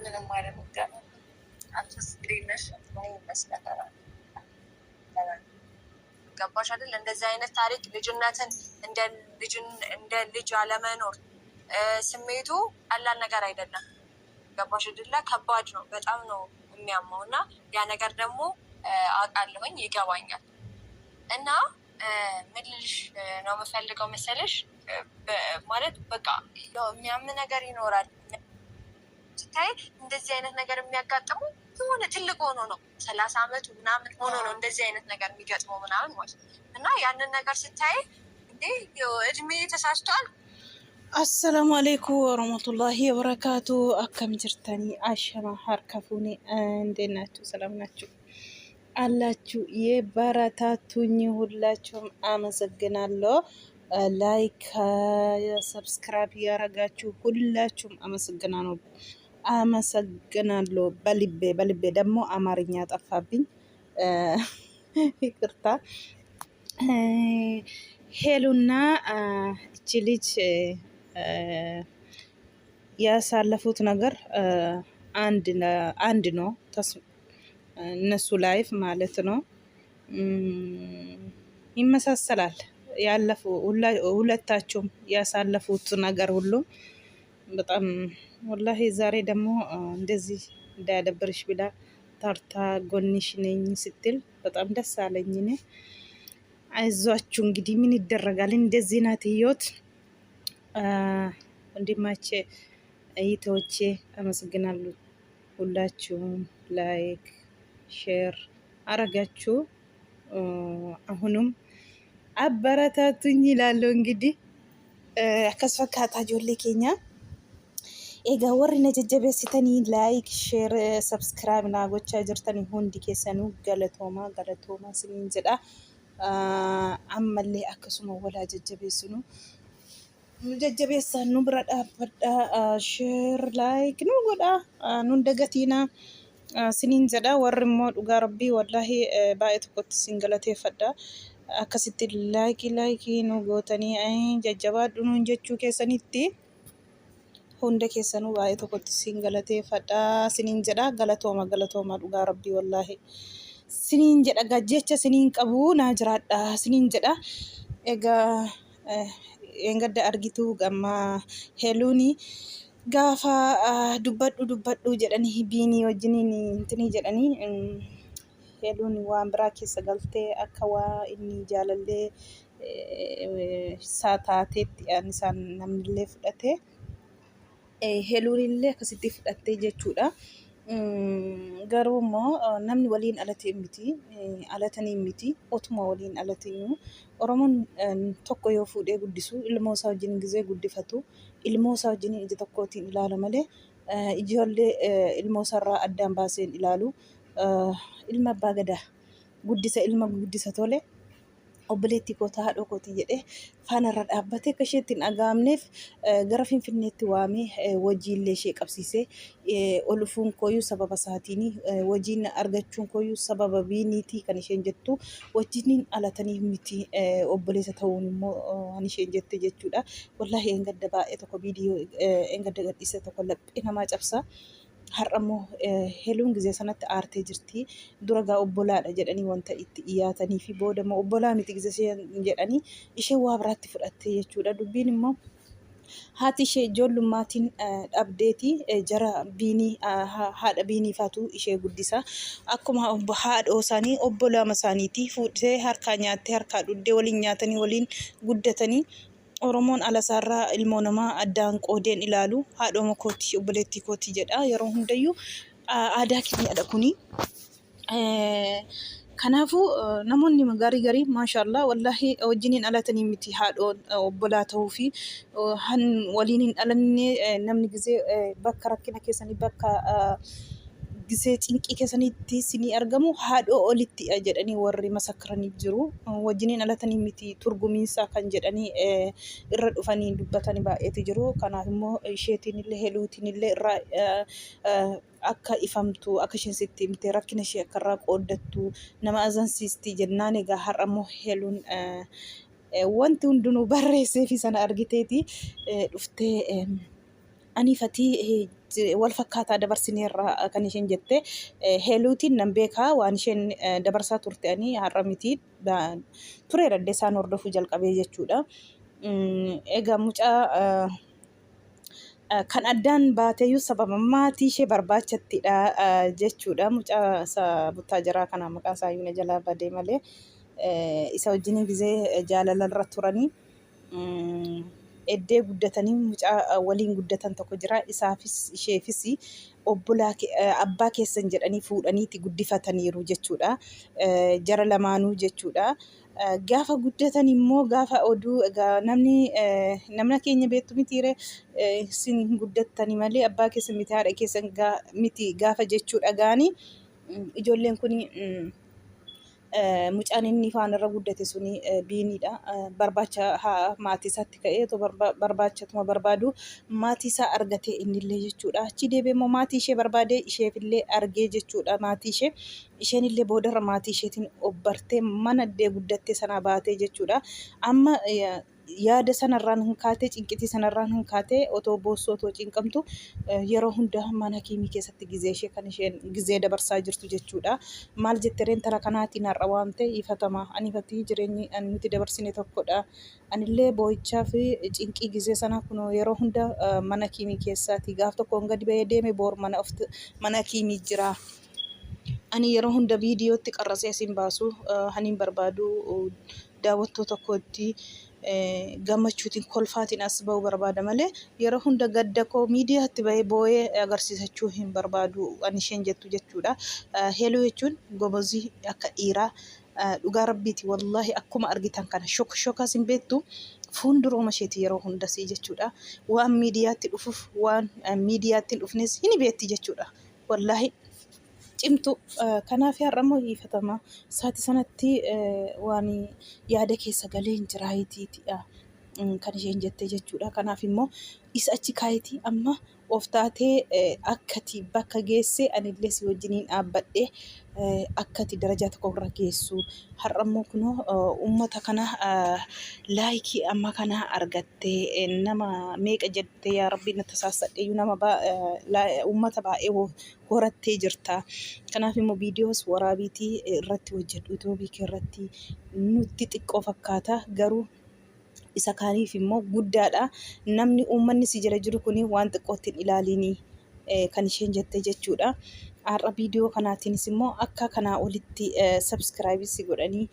ምንም አይነት አንቺስ እንዴት ነሽ? ይመስላል። ገባሽ አይደል? እንደዚህ አይነት ታሪክ ልጅነትን እንደ ልጅ አለመኖር ስሜቱ ቀላል ነገር አይደለም። ገባሽ አይደለ? ከባድ ነው፣ በጣም ነው የሚያመው እና ያ ነገር ደግሞ አውቃለሁኝ፣ ይገባኛል። እና ምን ልልሽ ነው የምፈልገው መሰለሽ፣ ማለት በቃ የሚያም ነገር ይኖራል። ስታይ እንደዚህ አይነት ነገር የሚያጋጥሙ የሆነ ትልቅ ሆኖ ነው፣ 30 አመቱ ምናምን ሆኖ ነው እንደዚህ አይነት ነገር የሚገጥመው ምናምን ማለት እና ያንን ነገር ስታይ እንዴ እድሜ ተሳስቷል። Assalaamu alaikum warahmatullahi wabarakatuh. Akkam jirtanii? Ashama harka fuune, እንዴት ናችሁ? ሰላም ናችሁ አላችሁ? የበረታቱኝ ሁላችሁም አመሰግናለሁ። Like subscribe ያረጋችሁ ሁላችሁም አመሰግናለሁ። አመሰግናለሁ። በልቤ በልቤ ደግሞ አማርኛ ጠፋብኝ፣ ይቅርታ። ሄሉና እቺ ልጅ ያሳለፉት ነገር አንድ ነው። እነሱ life ማለት ነው ይመሳሰላል። ያለፉ ሁለታቸውም ያሳለፉት ነገር ሁሉ በጣም ወላሂ። ዛሬ ደግሞ እንደዚህ እንዳያደብርሽ ብላ ታርታ ጎንሽ ነኝ ስትል በጣም ደስ አለኝ። እኔ አይዟችሁ እንግዲህ ምን ይደረጋል፣ እንደዚህ ናት ህይወት። ወንድማቼ እህቶቼ አመሰግናለሁ። ሁላችሁም like share አረጋችሁ። አሁንም አበረታቱኝ ይላለሁ። እንግዲህ akkas fakkaata ijoollee keenya. Egaa warri na jajjabeessitanii like, share, subscribe naa gochaa jirtanii hundi keessanuu galatoomaa galatoomaa isiniin jedha. Ammallee akkasuma walaa jajjabeessinu, nu jajjabeessaa, nu bira dhaabbadhaa, share, like nu godhaa, nun dagatiinaa isiniin jedha. Warri immoo dhugaa rabbii wallaahi baay'ee tokkotti isin galateeffadha. Akkasitti like like nu gootanii jajjabaadhu nuun jechuu keessanitti hunda keessanuu baay'ee tokkotti isin galateeffadha isiniin jedha. Galatooma galatooma, dhugaa rabbii wallaahi isiniin jedha. Jecha isiniin qabu, naa jiraadha isiniin jedha. Egaa eengadda argitu gamma Heluuni gaafa dubbadhu dubbadhu jedhanii Biinii wajjiniin intinii jedhanii, Heluun waan biraa keessa galtee akka waa inni jaalallee isaa taateetti isaan namnillee fudhate. Heluun illee akkasitti fudhattee jechuudha. Garuu immoo namni waliin dhalate miti, alatanii miti, otuma waliin dhalatanii Oromoon tokko yoo fuudhee guddisu ilmoo isaa wajjin gizee guddifatu ilmoo isaa wajjin ija tokkootiin ilaala malee ijoollee ilmoo isaarraa addaan baasee hin ilaalu. Ilma abbaa gadaa guddisa, ilma guddisa tole, obboleettii koo haadha kootii jedhee faanarra dhaabbatee akka isheetti hin dhaga'amneef gara Finfinneetti waamee hojiillee ishee qabsiisee ol dhufuun kooyyuu sababa isaatiin, hojiin argachuun kooyyuu sababa Biiniitii kan isheen jettu, wajjiniin dhalatanii miti, obboleessa ta'uun immoo kan isheen jette jechuudha. Wallaahi eengadda baay'ee tokko viidiyoo eengadda gadhiise tokko laphee namaa cabsa. Har'a immoo Heluun gizee sanatti aartee jirti. Dura gaa obbolaadha jedhanii wanta itti dhiyaatanii fi booda immoo obbolaa miti gizee isheen jedhanii isheen waa biraatti fudhatte jechuudha. Dubbiin immoo haati ishee ijoollumaatiin dhabdeeti jara Biinii, haadha Biinii faatu ishee guddisa. Akkuma haadhoo isaanii obbolaama isaaniiti fuudhee harkaa nyaattee harkaa dhuddee waliin nyaatanii waliin guddatanii. Oromoon alasaarraa ilmoo namaa addaan qoodeen ilaalu, haadhoma kooti, obboleettii kooti jedha yeroo hundayyuu, aadaa keenyadha kuni. Kanaafuu namoonni garii garii maashaallah wallaahi wajjiniin dhalatanii miti haadhoon obbolaa ta'uu fi waliin hin dhalanne namni gizee bakka rakkina keessanii, bakka gisee cinqii keessanitti isinii argamu haadhoo olitti jedhanii warri masakkaranii jiru. Wajjiniin dhalatanii miti turgumiinsaa kan jedhanii irra dhufanii dubbatanii baay'eetu jiru. Kanaaf immoo isheetiin illee Heluutiin illee irraa akka ifamtu, akka isheen sitti himte, rakkina ishee akka irraa qooddattu nama azansiisti jennaan, egaa har'a immoo Heluun wanti hundinuu barreessee fi sana argiteeti dhuftee aniifatii. Wal fakkaataa dabarsineerra kan isheen jette. Heeluutiin nan beekaa waan isheen dabarsaa turte ani har'a miti tureera illee isaan hordofuu jalqabee jechuudha. Egaa mucaa kan addaan baateyyuu sababa maatii ishee barbaachattidha jechuudha. Mucaa isa buttaajaraa kana maqaan isaa iyyuu na jalaa badee malee isa wajjin gizee jaalalarra turanii eddee guddatanii mucaa waliin guddatan tokko jira. Isaafis isheefis obbolaa abbaa keessan jedhanii fuudhaniiti guddifataniiru jechuudha. Jara lamaanuu jechuudha. Gaafa guddatan immoo gaafa oduu egaa namni namna keenya beektu mitiire isin guddattani malee abbaa keessan miti haadha keessan miti gaafa jechuu dhagaanii ijoolleen kun mucaan inni faana irra guddate suni biiniidha. Barbaacha maatii isaatti ka'ee otoo barbaachatuma barbaadu maatii isaa argate innillee jechuudha. Achi deebi'ee immoo maatii ishee barbaadee isheefillee argee jechuudha maatii ishee. Isheen illee boodarra maatii isheetiin obbartee mana illee guddattee sanaa baatee jechuudha. Amma yaada sanarraan hin kaatee cinqitii sanarraan hin kaatee otoo boossuu otoo cinqamtu yeroo hunda mana kiimii keessatti gizee ishee kan isheen gizee dabarsaa jirtu jechuudha. Maal jette ree intala kanaatiin har'a waamte ifatama ani fatii jireenyi nuti dabarsine tokkodha. Anillee boo'ichaa fi cinqii gizee sanaa kunoo yeroo hunda mana kiimii keessaati gaaf tokkoon gadi bahee deeme boor mana of mana kiimii jira. Ani yeroo hunda viidiyootti qarrasee as hin baasu. Ani hin barbaadu daawwattoota kootti gammachuutiin kolfaatiin as ba'uu barbaada malee yeroo hunda gadda koo miidiyaatti bahee boo'ee agarsiisachuu hin barbaadu ani isheen jettu jechuudha. Heluu jechuun gobozii akka dhiiraa dhugaa rabbiiti wallaahi akkuma argitan kana shok shokaas hin beektu fuuldurooma isheeti yeroo hundasii jechuudha. Waan miidiyaatti dhufuuf waan miidiyaatti hin dhufnes hin beekti jechuudha. Wallaahi cimtu kanaaf har'a immoo hiifatama saati sanatti waan yaada keessa galee hin jiraayitiitidha kan isheen jette jechuudha. Kanaaf immoo isa achi kaayitii amma of taatee akkati bakka geesse anillee si wajjiniin dhaabbadhe akkati darajaa tokko irra geessu har'a immoo kunoo uummata kana laayikii amma kana argattee nama meeqa jette yaa rabbi na tasaassadheeyyuu nama uummata baay'ee horattee jirta. Kanaaf immoo viidiyoos waraabiitii irratti hojjedhu yuutuubii kee irratti nutti xiqqoo fakkaata garuu isa kaaniif immoo guddaadha. Namni uummanni si jala jiru kun waan xiqqootti hin ilaaliini kan isheen jette jechuudha. Har'a viidiyoo kanaatiinis immoo akka kanaa olitti sabskiraayibii si godhanii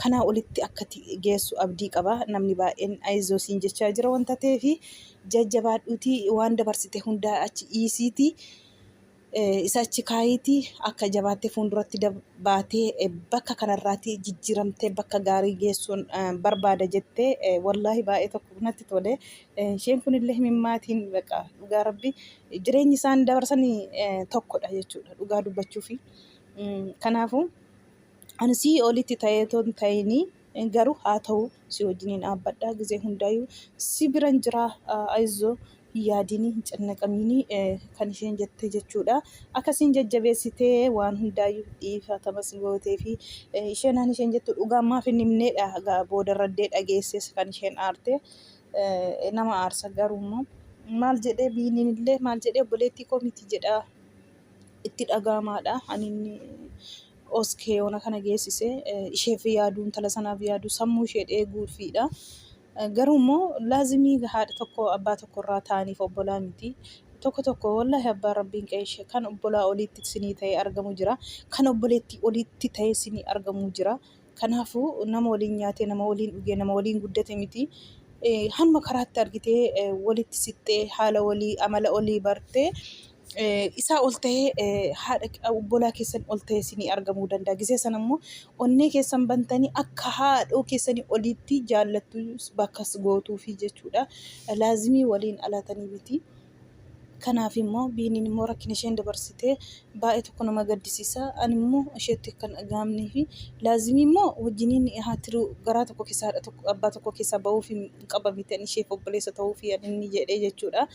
kanaa olitti akka geessu abdii qaba. Namni baay'een ayizoo siin jechaa jira wanta ta'eef jajjabaadhuutii waan dabarsite hundaa achi dhiisiitii isa achi kaayiitii akka jabaattee fuulduratti baatee bakka kanarraatii jijjiiramtee bakka gaarii geessuun barbaada jettee wallaahi baay'ee tokko natti tole. Isheen kunillee himimmaatiin baqa dhugaa rabbi jireenyi isaan dabarsan tokkodha jechuudha dhugaa dubbachuufi. Kanaafuu ani sii olitti ta'ee otoo hin ta'inii garuu haa ta'u si wajjiniin dhaabbadha gizee hundaayyuu si biran jira ayizoo hin yaadinii hin cannaqamiinii kan isheen jette jechuudha. Akkasiin jajjabeessitee waan hundaayyuu dhiifatamas gootee fi isheen an isheen jettu dhugaa maaf hin himneedha boodarraddee dhageesses kan isheen aarte nama aarsa garuu immoo maal jedhee biiniin illee maal jedhee obboleettii koo miti jedha itti dhaga'amaadha. Ani inni oskee yoona kana geessise isheef yaaduu intala sanaaf yaaduu sammuu ishee eeguufiidha. Garuu immoo laazimii haadha tokko abbaa tokko irraa ta'aniif obbolaa miti. Tokko tokko wallaahi abbaan rabbiin qeeshe kan obbolaa oliitti sinii ta'ee argamu jira. Kan obboleettii oliitti ta'ee sinii argamu jira. Kanaafuu nama waliin nyaatee, nama waliin dhugee, nama waliin guddate miti. Hamma karaatti argitee walitti siqxee haala walii, amala olii bartee isaa ol ta'ee haadha obbolaa keessan ol ta'ee isinii argamuu danda'a. Gisee sana immoo onnee keessan bantanii akka haadhoo keessanii oliitti jaallattu bakkas gootuufi jechuudha. Laazimii waliin alatanii miti. Kanaaf immoo Biiniin immoo rakkina isheen dabarsite baay'ee tokko nama gaddisiisa. Ani immoo isheetti kan dhaga'amnee fi laazimii immoo wajjiniin haati garaa tokko keessaa haadha tokko abbaa tokko keessaa ba'uuf hin qaba miti ani isheef obboleessa ta'uu fi ani inni jedhee jechuudha.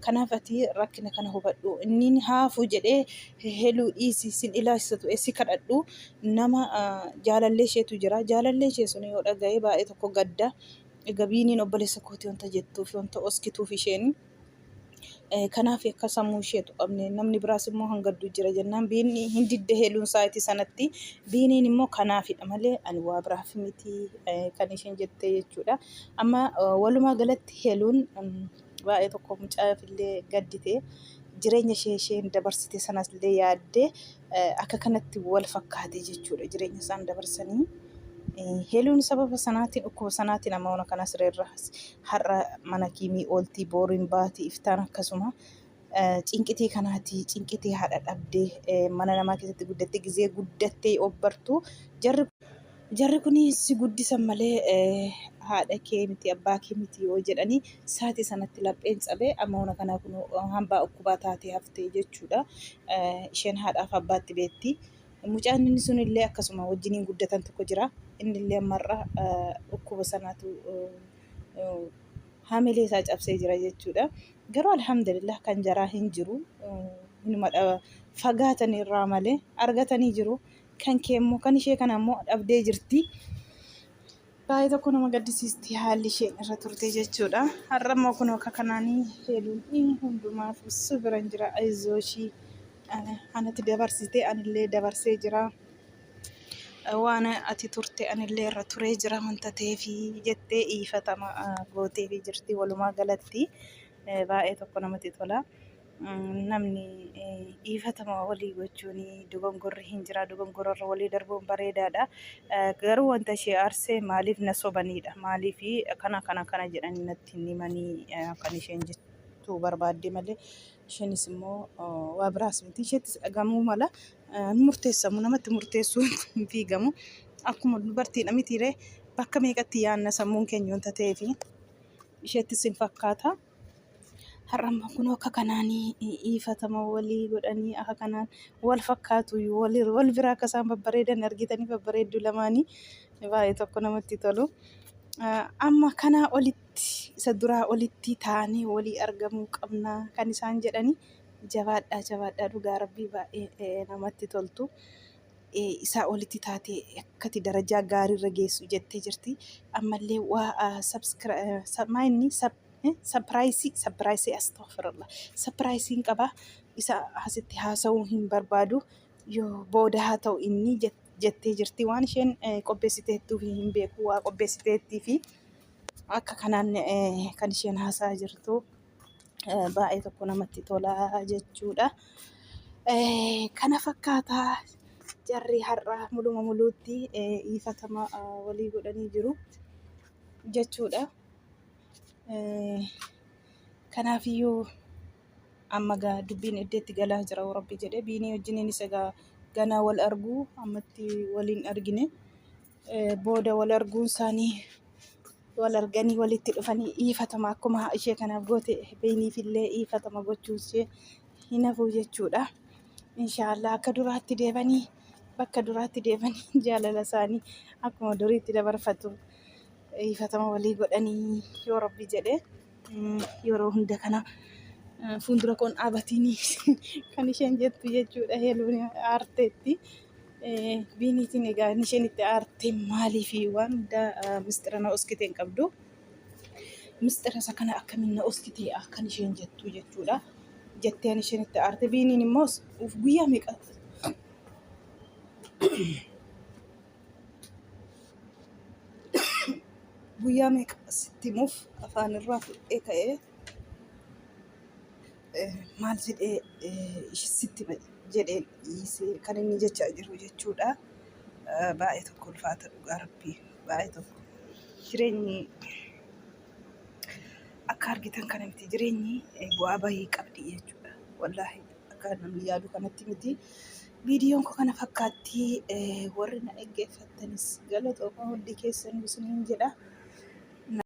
Kanaaf ati rakkina kana hubadhu. Inni haafu jedhee heluu dhiisi sin ilaalchisatu si kadhadhu nama jaalallee isheetu jira. Jaalallee ishee sun yoo dhaga'e baay'ee tokko gadda. Egaa Biiniin obboleessa kooti wanta jettuuf wanta oskituuf isheen. Kanaaf akka sammuu isheetu qabne namni biraas immoo hangadduu jira jennaan biinni hin didde heeluun sa'aatii sanatti biiniin immoo kanaafidha malee ani waa biraaf miti kan isheen jette jechuudha. Amma walumaa galatti heeluun baay'ee tokko mucaaf illee gaddite jireenya ishee isheen dabarsite sanas illee yaaddee akka kanatti wal fakkaate jechuudha jireenya isaan dabarsanii. Heeluun sababa sanaatiin dhukkuba sanaatiin amma ona kana sireerra har'a mana kiimii ooltii booriin baatii iftaan akkasuma cinqitii kanaatii cinqitii haadha dhabdee mana namaa keessatti guddattee gizee guddattee obbartu jarri jarri kun si guddisan malee haadha kee miti abbaa kee miti yoo jedhanii saatii sanatti lapheen cabee amma ona kanaa kun hambaa dhukkubaa taatee haftee jechuudha. Isheen haadhaaf abbaatti beekti. Mucaan inni sun illee akkasuma wajjiniin guddatan tokko jira. Inni illee ammarra dhukkuba sanaatu hamilee isaa cabsee jira jechuudha. Garuu alhamdulillah kan jaraa hin jiru. Hinuma fagaatan irraa malee argatanii jiru. Kan kee immoo kan ishee kana immoo dhabdee jirti. Baay'ee tokko nama gaddisiisti haalli isheen irra turte jechuudha. Har'a immoo kun akka kanaanii heeluun hundumaaf si biran jira ayizooshii anatti dabarsite anillee dabarsee jira. Waan ati turte anillee irra turee jira wanta ta'eefi jettee iifatama gooteefi jirti walumaa galatti baay'ee tokko namatti tola. Namni dhiifatama walii gochuun dogongorri hin jira dogongorarra walii darbuun bareedaadha. Garuu wanta ishee aarsee maaliif na sobaniidha maaliif kana kana kana jedhanii natti hin himanii kan isheen jettu barbaadde malee isheenis immoo waa biraas miti isheettis dhagamuu mala murteessamu namatti murteessuu hin fiigamu akkuma dubartiidha mitiiree bakka meeqatti yaanna sammuun keenya wanta ta'eef isheettis hin fakkaata. Har'a immoo kunoo akka kanaanii iifatama walii godhanii akka kanaan wal fakkaatu wal bira akka isaan babbareedan argitanii babbareedduu lamaanii baay'ee tokko namatti tolu. Amma kanaa olitti isa duraa olitti taanee walii argamuu qabna kan isaan jedhanii jabaadhaa jabaadhaa dhugaa rabbii baay'ee namatti toltu. Isaa olitti taatee akkati darajaa gaariirra geessu jettee jirti. Ammallee waa maa inni sapiraayisii sapiraayisii astaghfirullah sapiraayisiin qaba isa asitti haasa'uu hin barbaadu yoo booda haa ta'u inni jettee jirti waan isheen qopheessiteettuu hin beeku waa qopheessiteettii fi akka kanaan kan isheen haasa'aa jirtu baay'ee tokko namatti tola jechuudha. Kana fakkaataa jarri har'a muluma muluutti ifatama walii godhanii jiru jechuudha. Kanaafiyyuu amma gaa dubbiin iddeetti galaa jira rabbi jedhee biinii wajjiniinis egaa ganaa wal arguu ammatti waliin argine booda wal arguun isaanii wal arganii walitti dhufanii iifatama akkuma ishee kanaaf goote beeniifillee iifatama gochuu ishee hin hafu jechuudha. Inshaallah akka duraatti deebanii bakka duraatti deebanii jaalala isaanii akkuma duriitti dabarfatu iifatama walii godhanii yoo rabbi jedhe yeroo hunda kana fuuldura koon dhaabatiin kan isheen jettu jechuudha heeluun aarteetti. Biiniitiin egaa inni isheen itti aarte maaliif waan hundaa mistira na oskite hin qabdu. Mistira isa kana akkamiin na oskite kan isheen jettu jechuudha. Jetteen isheen itti aarte biiniin immoo guyyaa meeqa guyyaa meeqa sitti himuuf afaan irraa fudhee ka'ee maal jedhee sitti hima jedheen dhiisee kan inni jechaa jiru jechuudha. Baay'ee tokko ulfaata dhugaa rabbii baay'ee tokko jireenyi akka argitan kana miti jireenyi bu'aa bahii qabdi jechuudha. Wallaahi akka namni yaadu kanatti miti. Viidiyoon koo kana fakkaatti warri na dhaggeeffattanis galatooma hundi keessanuu isiniin jedha.